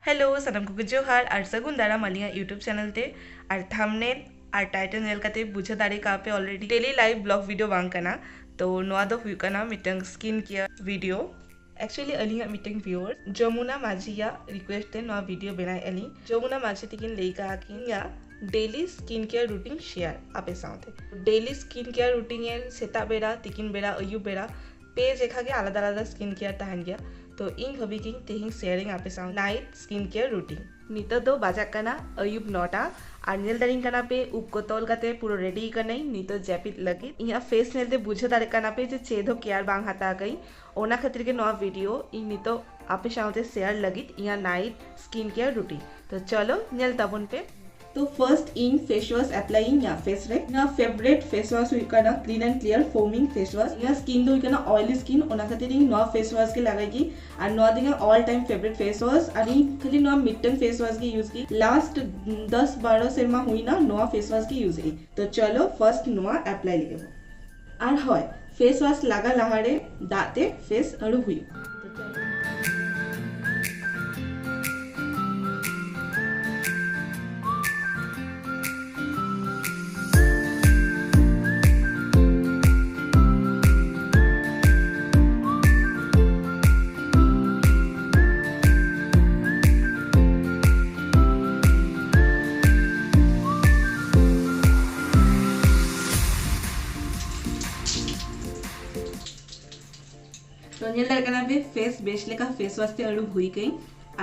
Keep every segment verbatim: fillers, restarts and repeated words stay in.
Hello, ᱥᱟᱱᱟᱢ ᱠᱚᱜᱮ ᱡᱚᱦᱟᱨ ᱟᱨ ᱥᱟᱹᱜᱩᱱ ᱫᱟᱨᱟᱢ ᱟᱹᱞᱤᱧᱟᱜ YouTube ᱪᱮᱱᱮᱞ ᱛᱮ᱾ ᱟᱨ ᱛᱷᱟᱢᱵᱱᱮᱞ ᱟᱨ ᱴᱟᱭᱴᱮᱞ ᱧᱮᱞ ᱠᱟᱛᱮ ᱵᱩᱡᱷᱟᱹᱣ ᱫᱟᱲᱮ ᱠᱟᱜᱼᱟ ᱯᱮ already daily life vlog video ᱵᱟᱝ ᱠᱟᱱᱟ᱾ ᱛᱚ ᱱᱚᱣᱟ ᱫᱚ ᱦᱩᱭᱩᱜ ᱠᱟᱱᱟ ᱢᱤᱫᱴᱟᱝ ᱥᱠᱤᱱ ᱠᱮᱭᱟᱨ ᱵᱷᱤᱰᱤᱭᱳ᱾ ᱮᱠᱪᱩᱭᱮᱞᱤ ᱟᱹᱞᱤᱧᱟᱜ ᱢᱤᱫᱴᱟᱝ ᱵᱷᱤᱭᱩᱣᱟᱨ ᱡᱚᱢᱩᱱᱟ ᱢᱟᱹᱡᱷᱤᱭᱟᱜ ᱨᱤᱠᱩᱭᱮᱥᱴ ᱛᱮ ᱱᱚᱣᱟ ᱵᱷᱤᱰᱤᱭᱳ ᱵᱮᱱᱟᱣᱮᱫᱼᱟ ᱞᱤᱧ᱾ ᱡᱚᱢᱩᱱᱟ ᱢᱟᱹᱡᱷᱤ ᱛᱤᱠᱤᱱ ᱞᱟᱹᱭ ᱠᱟᱜᱼᱟ ᱠᱤᱱ ᱤᱧᱟᱹᱜ ᱰᱮᱞᱤ ᱥᱠᱤᱱ ᱠᱮᱭᱟᱨ ᱨᱩᱴᱤᱱ ᱥᱮᱭᱟᱨ ᱟᱯᱮ ᱥᱟᱶᱛᱮ᱾ ᱰᱮᱞᱤ ᱥᱠᱤᱱ ᱠᱮᱭᱟᱨ ᱨᱩᱴᱤᱱ ᱮ ᱥᱮᱛᱟᱜ ᱵᱮᱲᱟ, ᱛᱤᱠᱤᱱ ᱵᱮᱲᱟ, ᱟᱹᱭᱩᱵ ᱵᱮᱲᱟ, ᱯᱮ ᱡᱮᱠᱷᱟ ᱜᱮ ᱟᱞᱟᱫᱟ ᱟᱞᱟᱫᱟ ᱥᱠᱤᱱ ᱠᱮᱭᱟᱨ ᱛᱟᱦᱮᱱ ᱜᱮᱭᱟ᱾ ᱛᱚ ᱤᱧ ᱵᱷᱟᱹᱵᱤ ᱠᱤᱧ ᱛᱮᱦᱮᱧ ᱥᱮᱭᱟᱨᱤᱝ ᱟᱯᱮ ᱥᱟᱶ ᱱᱟᱭᱤᱴ ᱥᱠᱤᱱ ᱠᱮᱭᱟᱨ ᱨᱩᱴᱤᱱ᱾ ᱱᱤᱛᱚᱜ ᱫᱚ ᱵᱟᱡᱟᱜ ᱠᱟᱱᱟ ᱟᱹᱭᱩᱵ ᱱᱚᱴᱟ ᱟᱨ ᱧᱮᱞ ᱫᱟᱲᱮᱧ ᱠᱟᱱᱟ ᱯᱮ ᱩᱵ ᱠᱚ ᱛᱚᱞ ᱠᱟᱛᱮ ᱯᱩᱨᱟᱹ ᱨᱮᱰᱤ ᱠᱟᱹᱱᱟᱹᱧ ᱱᱤᱛᱚᱜ ᱡᱟᱹᱯᱤᱫ ᱞᱟᱹᱜᱤᱫ᱾ ᱤᱧᱟᱹᱜ ᱯᱷᱮᱥ ᱧᱮᱞ ᱛᱮ ᱵᱩᱡᱷᱟᱹᱣ ᱫᱟᱲᱮᱭᱟᱜ ᱠᱟᱱᱟ ᱯᱮ ᱡᱮ ᱪᱮᱫ ᱦᱚᱸ ᱠᱮᱭᱟᱨ ᱵᱟᱝ ᱦᱟᱛᱟᱣ ᱠᱟᱹᱧ᱾ ᱚᱱᱟ ᱠᱷᱟᱹᱛᱤᱨ ᱜᱮ ᱱᱚᱣᱟ ᱵᱷᱤᱰᱤᱭᱳ ᱤᱧ ᱱᱤᱛᱚᱜ ᱟᱯᱮ ᱥᱟᱶᱛᱮ ᱥᱮᱭᱟᱨ ᱞᱟᱹᱜᱤᱫ ᱤᱧᱟᱹᱜ ᱱᱟᱭᱤᱴ ᱥᱠᱤᱱ ᱠᱮᱭᱟᱨ ᱨᱩᱴᱤᱱ᱾ ᱛᱚ ᱪᱚᱞᱚ ᱧᱮᱞ ᱛᱟᱵᱚᱱ ᱯᱮ᱾ ᱛᱚ ᱯᱷᱟᱨᱥᱴ ᱤᱧ ᱯᱷᱮᱥ ᱣᱟᱥ ᱮᱯᱞᱟᱭ ᱤᱧ ᱤᱧᱟᱹᱜ ᱯᱷᱮᱥ ᱨᱮ᱾ ᱤᱧᱟᱹᱜ ᱯᱷᱮᱵᱨᱮᱴ ᱯᱷᱮᱥ ᱣᱟᱥ ᱦᱩᱭᱩᱜ ᱠᱟᱱᱟ ᱠᱞᱤᱱ ᱮᱱᱰ ᱠᱞᱤᱭᱟᱨ ᱯᱷᱳᱢᱤᱝ ᱯᱷᱮᱥ ᱣᱟᱥ᱾ ᱤᱧᱟᱹᱜ ᱥᱠᱤᱱ ᱫᱚ ᱦᱩᱭᱩᱜ ᱠᱟᱱᱟ ᱚᱭᱞᱤ ᱥᱠᱤᱱ, ᱚᱱᱟ ᱠᱷᱟᱹᱛᱤᱨ ᱤᱧ ᱱᱚᱣᱟ ᱯᱷᱮᱥ ᱣᱟᱥ ᱜᱮ ᱞᱟᱜᱟᱭ ᱜᱮ᱾ ᱟᱨ ᱱᱚᱣᱟ ᱫᱚ ᱤᱧᱟᱹᱜ ᱚᱞ ᱴᱟᱭᱤᱢ ᱯᱷᱮᱵᱨᱮᱴ ᱯᱷᱮᱥ ᱣᱟᱥ᱾ ᱟᱨ ᱤᱧ ᱠᱷᱟᱹᱞᱤ ᱱᱚᱣᱟ ᱢᱤᱫᱴᱟᱝ ᱯᱷᱮᱥ ᱣᱟᱥ ᱜᱮ ᱤᱭᱩᱡᱽ ᱜᱮ᱾ ᱞᱟᱥᱴ ᱫᱚᱥ ᱵᱟᱨᱚ ᱥᱮᱨᱢᱟ ᱦᱩᱭᱱᱟ ᱱᱚᱣᱟ ᱯᱷᱮᱥ ᱣᱟᱥ ᱜᱮ ᱤᱭᱩᱡᱽ ᱜᱮ᱾ ᱛᱚ ᱪᱚᱞᱚ ᱯᱷᱟᱨᱥᱴ ᱱᱚᱣᱟ ᱮᱯᱞᱟᱭ ᱞᱮᱜᱮ ᱵᱚᱱ᱾ ᱟᱨ ᱦᱳᱭ, ᱯᱷᱮᱥ ᱣᱟᱥ ᱞᱟᱜᱟ ᱞᱟᱦᱟᱨᱮ ᱫᱟᱜ ᱛᱮ ᱯᱷᱮᱥ ᱟᱹᱨᱩᱵ ᱦᱩᱭᱩᱜᱼᱟ᱾ ᱛᱚ ᱧᱮᱞ ᱫᱟᱲᱮᱭᱟᱜ ᱠᱟᱱᱟ ᱯᱮ ᱯᱷᱮᱥ ᱵᱮᱥ ᱞᱮᱠᱟ ᱯᱷᱮᱥ ᱣᱟᱥ ᱛᱮ ᱟᱹᱨᱩᱵ ᱦᱩᱭ ᱠᱟᱹᱧ᱾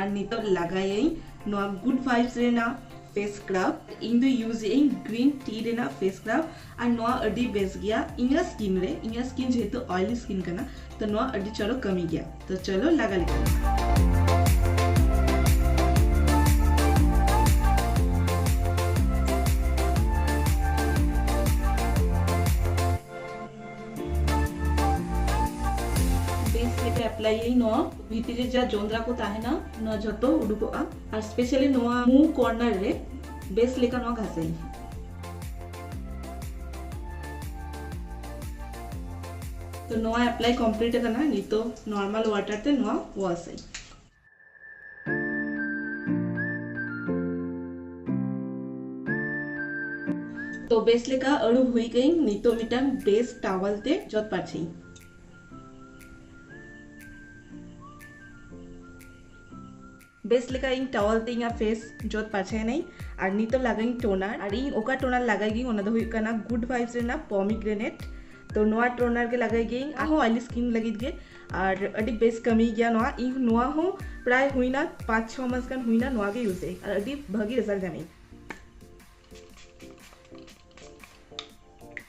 ᱟᱨ ᱱᱤᱛᱚᱜ ᱞᱟᱜᱟᱭᱟᱹᱧ ᱱᱚᱣᱟ ᱜᱩᱰ ᱵᱷᱟᱭᱤᱵᱥ ᱨᱮᱱᱟᱜ ᱯᱷᱮᱥ ᱥᱠᱨᱟᱵ᱾ ᱤᱧ ᱫᱚ ᱤᱭᱩᱡᱽ ᱮᱫ ᱟᱹᱧ ᱜᱨᱤᱱ ᱴᱤ ᱨᱮᱱᱟᱜ ᱯᱷᱮᱥ ᱥᱠᱨᱟᱵ᱾ ᱟᱨ ᱱᱚᱣᱟ ᱟᱹᱰᱤ ᱵᱮᱥ ᱜᱮᱭᱟ ᱤᱧᱟᱹᱜ ᱥᱠᱤᱱ ᱨᱮ᱾ ᱤᱧᱟᱹᱜ ᱥᱠᱤᱱ ᱡᱮᱦᱮᱛᱩ ᱚᱭᱞᱤ ᱥᱠᱤᱱ ᱠᱟᱱᱟ, ᱛᱚ ᱱᱚᱣᱟ ᱟᱹᱰᱤ ᱪᱚᱨᱚᱠ ᱠᱟᱹᱢᱤ ᱜᱮᱭᱟ᱾ ᱛᱚ ᱪᱚᱞᱚ ᱞᱟᱜᱟ ᱞᱮᱜᱮ᱾ ᱵᱮᱥ ᱞᱮᱠᱟ ᱮᱯᱞᱟᱭ ᱟᱹᱧ᱾ ᱱᱚᱣᱟ ᱵᱷᱤᱛᱤᱨ ᱨᱮ ᱡᱟ ᱡᱚᱸᱫᱽᱨᱟ ᱠᱚ ᱛᱟᱦᱮᱱᱟ, ᱱᱚᱣᱟ ᱡᱷᱚᱛᱚ ᱩᱰᱩᱠᱚᱜᱼᱟ᱾ ᱟᱨ ᱥᱯᱮᱥᱟᱞᱤ ᱱᱚᱣᱟ ᱢᱩ ᱠᱚᱨᱱᱟᱨ ᱨᱮ ᱵᱮᱥ ᱞᱮᱠᱟ ᱱᱚᱣᱟ ᱜᱷᱟᱥᱟᱭ᱾ ᱛᱚ ᱱᱚᱣᱟ ᱮᱯᱞᱟᱭ ᱠᱚᱢᱯᱞᱤᱴ ᱟᱠᱟᱱᱟ᱾ ᱱᱤᱛᱚᱜ ᱱᱚᱨᱢᱟᱞ ᱣᱟᱴᱟᱨ ᱛᱮ ᱱᱚᱣᱟ ᱣᱟᱥ ᱟᱹᱧ᱾ ᱛᱚ ᱵᱮᱥ ᱞᱮᱠᱟ ᱟᱹᱨᱩᱵ ᱦᱩᱭ ᱠᱟᱹᱧ, ᱱᱤᱛᱚᱜ ᱢᱤᱫᱴᱟᱝ ᱵᱮᱥ ᱴᱟᱣᱟᱞ ᱛᱮ ᱡᱚᱫ ᱯᱟᱨᱪᱷᱟᱭᱤᱧ᱾ ᱵᱮᱥ ᱞᱮᱠᱟ ᱤᱧ ᱴᱟᱣᱟᱞ ᱛᱮ ᱤᱧᱟᱹᱜ ᱯᱷᱮᱥ ᱡᱚᱫ ᱯᱟᱨᱪᱷᱟᱭᱮᱱᱟᱹᱧ᱾ ᱟᱨ ᱱᱤᱛᱚᱜ ᱞᱟᱜᱟᱣᱤᱧ ᱴᱳᱱᱟᱨ, ᱟᱨ ᱤᱧ ᱚᱠᱟ ᱴᱳᱱᱟᱨ ᱞᱟᱜᱟᱭ ᱜᱤᱭᱟᱹᱧ ᱚᱱᱟ ᱫᱚ ᱦᱩᱭᱩᱜ ᱠᱟᱱᱟ ᱜᱩᱰ ᱵᱷᱟᱭᱤᱵᱥ ᱨᱮᱱᱟᱜ ᱯᱚᱢᱤᱜᱨᱮᱱᱮᱴ᱾ ᱛᱚ ᱱᱚᱣᱟ ᱴᱳᱱᱟᱨ ᱜᱮ ᱞᱟᱜᱟᱭ ᱜᱤᱭᱟᱹᱧ, ᱟᱨᱦᱚᱸ ᱚᱭᱞᱤ ᱥᱠᱤᱱ ᱞᱟᱹᱜᱤᱫ ᱜᱮ᱾ ᱟᱨ ᱟᱹᱰᱤ ᱵᱮᱥ ᱠᱟᱹᱢᱤᱭ ᱜᱮᱭᱟ ᱱᱚᱣᱟ᱾ ᱤᱧ ᱱᱚᱣᱟ ᱦᱚᱸ ᱯᱨᱟᱭ ᱦᱩᱭᱱᱟ ᱯᱟᱸᱪ ᱪᱷᱚ ᱢᱟᱥ ᱜᱟᱱ ᱦᱩᱭᱱᱟ ᱱᱚᱣᱟ ᱜᱮ ᱤᱭᱩᱡ ᱮᱫ, ᱟᱨ ᱟᱹᱰᱤ ᱵᱷᱟᱹᱜᱤ ᱨᱮᱡᱟᱞᱴ ᱧᱟᱢᱮᱧ᱾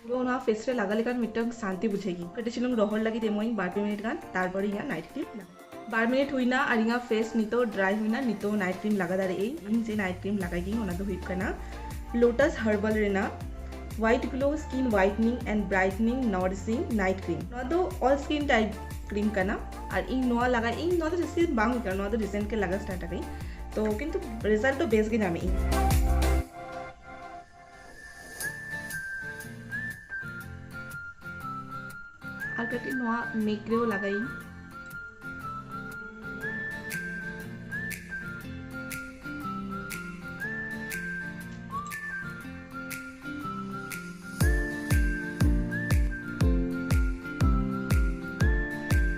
ᱯᱩᱨᱟᱹ ᱚᱱᱟ ᱯᱷᱮᱥ ᱨᱮ ᱞᱟᱜᱟ ᱞᱮᱠᱷᱟᱱ ᱢᱤᱫᱴᱟᱝ ᱥᱟᱱᱛᱤ ᱵᱩᱡᱷᱟᱹᱜ ᱜᱮ᱾ ᱠᱟᱹᱴᱤᱡ ᱪᱩᱞᱩᱝ ᱨᱚᱦᱚᱲ ᱞᱟᱹᱜᱤᱫ ᱮᱢᱚᱜ ᱤᱧ ᱵᱟᱨ ᱯᱮ ᱢᱤᱱᱤᱴ ᱜᱟᱱ, ᱛᱟᱨᱯᱚᱨᱮ ᱤᱧᱟᱹᱜ ᱱᱟᱭᱤᱴ ᱠᱨᱤᱢ ᱞᱟᱜᱟᱣ᱾ ᱵᱟᱨ ᱢᱤᱱᱤᱴ ᱦᱩᱭᱱᱟ ᱟᱨ ᱤᱧᱟᱹᱜ ᱯᱷᱮᱥ ᱱᱤᱛᱚᱜ ᱰᱨᱟᱭ ᱦᱩᱭᱱᱟ᱾ ᱱᱤᱛᱚᱜ ᱱᱟᱭᱤᱴ ᱠᱨᱤᱢ ᱞᱟᱜᱟᱣ ᱫᱟᱲᱮᱭᱟᱜ ᱟᱹᱧ᱾ ᱤᱧ ᱡᱮ ᱱᱟᱭᱤᱴ ᱠᱨᱤᱢ ᱞᱟᱜᱟᱣ ᱜᱤᱭᱟᱹᱧ ᱚᱱᱟ ᱫᱚ ᱦᱩᱭᱩᱜ ᱠᱟᱱᱟ ᱞᱳᱴᱟᱥ ᱦᱟᱨᱵᱟᱞ ᱨᱮᱱᱟᱜ white glow skin whitening and brightening nourishing night cream. ᱱᱚᱣᱟ ᱫᱚ ᱚᱞ ᱥᱠᱤᱱ ᱴᱟᱭᱤᱯ ᱠᱨᱤᱢ ᱠᱟᱱᱟ᱾ ᱟᱨ ᱤᱧ ᱱᱚᱣᱟ ᱞᱟᱜᱟᱭ ᱤᱧ, ᱱᱚᱣᱟ ᱫᱚ ᱡᱟᱹᱥᱛᱤ ᱫᱤᱱ ᱵᱟᱝ ᱦᱩᱭ ᱠᱟᱱᱟ, ᱱᱚᱣᱟ ᱫᱚ ᱨᱤᱥᱮᱱᱴ ᱜᱮ ᱞᱟᱜᱟᱣ ᱥᱴᱟᱨᱴ ᱟᱠᱟᱫᱟᱹᱧ᱾ ᱛᱚ ᱠᱤᱱᱛᱩ ᱨᱮᱡᱟᱞᱴ ᱫᱚ ᱵᱮᱥ ᱜᱮ ᱧᱟᱢᱮᱜ ᱤᱧ᱾ ᱟᱨ ᱠᱟᱹᱴᱤᱡ ᱱᱚᱣᱟ ᱱᱮᱠ ᱨᱮᱦᱚᱸ ᱞᱟᱜᱟᱭᱤᱧ᱾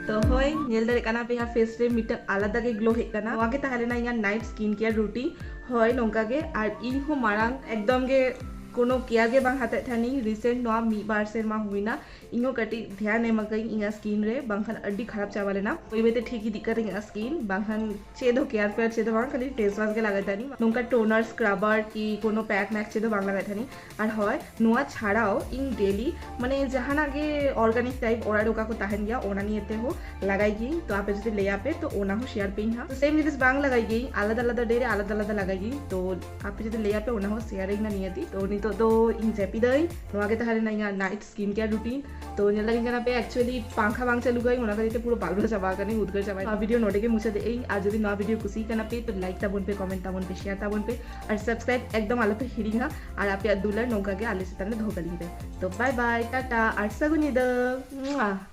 ᱛᱚ ᱦᱳᱭ, ᱧᱮᱞ ᱫᱟᱲᱮᱭᱟᱜ ᱠᱟᱱᱟ ᱯᱮ ᱤᱧᱟᱹᱜ ᱯᱷᱮᱥ ᱨᱮ ᱢᱤᱫᱴᱟᱝ ᱟᱞᱟᱫᱟ ᱜᱮ ᱜᱞᱳ ᱦᱮᱡ ᱠᱟᱱᱟ᱾ ᱱᱚᱣᱟ ᱜᱮ ᱛᱟᱦᱮᱸ ᱞᱮᱱᱟ ᱤᱧᱟᱹᱜ ᱱᱟᱭᱤᱴ ᱥᱠᱤᱱ ᱠᱮᱭᱟᱨ ᱨᱩᱴᱤᱱ᱾ ᱦᱳᱭ, ᱱᱚᱝᱠᱟ ᱜᱮ᱾ ᱟᱨ ᱤᱧ ᱦᱚᱸ ᱢᱟᱲᱟᱝ ᱮᱠᱫᱚᱢ ᱜᱮ ᱠᱳᱱᱳ ᱠᱮᱭᱟᱨ ᱜᱮ ᱵᱟᱝ ᱦᱟᱛᱟᱣᱮᱫ ᱛᱟᱦᱮᱱᱤᱧ᱾ ᱨᱤᱥᱮᱱᱴ ᱱᱚᱣᱟ ᱢᱤᱫ ᱵᱟᱨ ᱥᱮᱨᱢᱟ ᱦᱩᱭᱱᱟ, ᱤᱧ ᱦᱚᱸ ᱠᱟᱹᱴᱤᱡ ᱫᱷᱮᱭᱟᱱ ᱮᱢ ᱟᱠᱟᱫᱟᱹᱧ ᱤᱧᱟᱹᱜ ᱥᱠᱤᱱ ᱨᱮ, ᱵᱟᱝᱠᱷᱟᱱ ᱟᱹᱰᱤ ᱠᱷᱟᱨᱟᱯ ᱪᱟᱵᱟ ᱞᱮᱱᱟ᱾ ᱵᱟᱹᱭ ᱵᱟᱹᱭᱛᱮ ᱴᱷᱤᱠ ᱤᱫᱤᱜ ᱠᱟᱱ ᱛᱤᱧᱟᱹ ᱤᱧᱟᱹᱜ ᱥᱠᱤᱱ, ᱵᱟᱝᱠᱷᱟᱱ ᱪᱮᱫ ᱦᱚᱸ ᱠᱮᱭᱟᱨ ᱯᱷᱮᱭᱟᱨ ᱪᱮᱫ ᱦᱚᱸ ᱵᱟᱝ, ᱠᱷᱟᱹᱞᱤ ᱯᱷᱮᱥ ᱣᱟᱥ ᱜᱮ ᱞᱟᱜᱟᱣ ᱛᱟᱦᱮᱱᱤᱧ᱾ ᱱᱚᱝᱠᱟ ᱴᱳᱱᱟᱨ, ᱥᱠᱨᱟᱵᱟᱨ ᱠᱤ ᱠᱳᱱᱳ ᱯᱮᱠ ᱢᱮᱠ ᱪᱮᱫ ᱦᱚᱸ ᱵᱟᱝ ᱞᱟᱜᱟᱣ ᱛᱟᱦᱮᱱᱤᱧ᱾ ᱟᱨ ᱦᱳᱭ, ᱱᱚᱣᱟ ᱪᱷᱟᱲᱟᱣ ᱤᱧ ᱰᱮᱞᱤ ᱢᱟᱱᱮ ᱡᱟᱦᱟᱱᱟᱜ ᱜᱮ ᱚᱨᱜᱟᱱᱤᱠ ᱴᱟᱭᱤᱯ ᱚᱲᱟᱜ ᱨᱮ ᱚᱠᱟ ᱠᱚ ᱛᱟᱦᱮᱱ ᱜᱮᱭᱟ ᱚᱱᱟ ᱱᱤᱭᱮ ᱛᱮᱦᱚᱸ ᱞᱟᱜᱟᱭ ᱜᱤᱭᱟᱹᱧ᱾ ᱛᱚ ᱟᱯᱮ ᱡᱩᱫᱤ ᱞᱟᱹᱭᱟᱯᱮ ᱛᱚ ᱚᱱᱟ ᱦᱚᱸ ᱥᱮᱭᱟᱨ ᱯᱮ ᱤᱧ ᱦᱟᱸᱜ᱾ ᱥᱮᱢ ᱡᱤᱱᱤᱥ ᱵᱟᱝ ᱞᱟᱜᱟᱭ ᱜᱤᱭᱟᱹᱧ, ᱟᱞᱟᱫᱟ ᱟᱞᱟᱫᱟ ᱰᱮ ᱨᱮ ᱟᱞᱟᱫᱟ ᱟᱞᱟᱫᱟ ᱞᱟᱜᱟᱭ ᱜᱤᱭᱟᱹᱧ᱾ ᱛᱚ ᱟᱯᱮ ᱡᱩᱫᱤ ᱞᱟᱹᱭᱟᱯᱮ ᱚᱱᱟ ᱦᱚᱸ ᱥᱮᱭᱟᱨ ᱤᱧ ᱱᱟ ᱱᱤᱭᱟᱹᱛᱤ᱾ ᱛᱚ ᱱᱤᱛᱚᱜ ᱫᱚ ᱤᱧ ᱡᱟᱹᱯᱤᱫᱟᱹᱧ᱾ ᱱᱚᱣᱟ ᱜᱮ ᱛᱟᱦᱮᱸ ᱞᱮᱱᱟ ᱤᱧᱟᱹᱜ ᱱᱟᱭᱤᱴ ᱥᱠᱤᱱ ᱠᱮᱭᱟᱨ ᱨᱩᱴᱤᱱ᱾ ᱛᱚ ᱧᱮᱞ ᱫᱟᱲᱮᱭᱟᱜ ᱠᱟᱱᱟ ᱯᱮ, actually ᱯᱟᱝᱠᱷᱟ ᱵᱟᱝ ᱪᱟᱹᱞᱩ ᱠᱟᱹᱧ, ᱚᱱᱟ ᱠᱷᱟᱹᱛᱤᱨ ᱛᱮ ᱯᱩᱨᱟᱹ ᱯᱟᱜᱽᱞᱚ ᱪᱟᱵᱟ ᱟᱠᱟᱱᱟᱹᱧ, ᱩᱫᱽᱜᱟᱹᱨ ᱪᱟᱵᱟ᱾ ᱱᱚᱣᱟ ᱵᱷᱤᱰᱤᱭᱳ ᱱᱚᱰᱮ ᱜᱮ ᱢᱩᱪᱟᱹᱫ ᱮᱫ ᱟᱹᱧ᱾ ᱟᱨ ᱡᱩᱫᱤ ᱱᱚᱣᱟ ᱵᱷᱤᱰᱤᱭᱳ ᱠᱩᱥᱤ ᱠᱟᱱᱟ ᱯᱮ ᱛᱚ ᱞᱟᱭᱤᱠ ᱛᱟᱵᱚᱱ ᱯᱮ, ᱠᱚᱢᱮᱱᱴ ᱛᱟᱵᱚᱱ ᱯᱮ, ᱥᱮᱭᱟᱨ ᱛᱟᱵᱚᱱ ᱯᱮ, ᱟᱨ ᱥᱟᱵᱥᱠᱨᱟᱭᱤᱵ ᱮᱠᱫᱚᱢ ᱟᱞᱚ ᱯᱮ ᱦᱤᱲᱤᱧᱟ᱾ ᱟᱨ ᱟᱯᱮᱭᱟᱜ ᱫᱩᱞᱟᱹᱲ ᱱᱚᱝᱠᱟ ᱜᱮ ᱟᱞᱮ ᱪᱮᱛᱟᱱ ᱨᱮ ᱫᱚᱦᱚ ᱠᱟᱹᱞᱤᱧ ᱯᱮ᱾ ᱛᱚ ᱵᱟᱭ ᱵᱟᱭ, ᱴᱟᱴᱟ, ᱟᱨ ᱥᱟᱹᱜᱩᱱ ᱧᱤᱫᱟᱹ᱾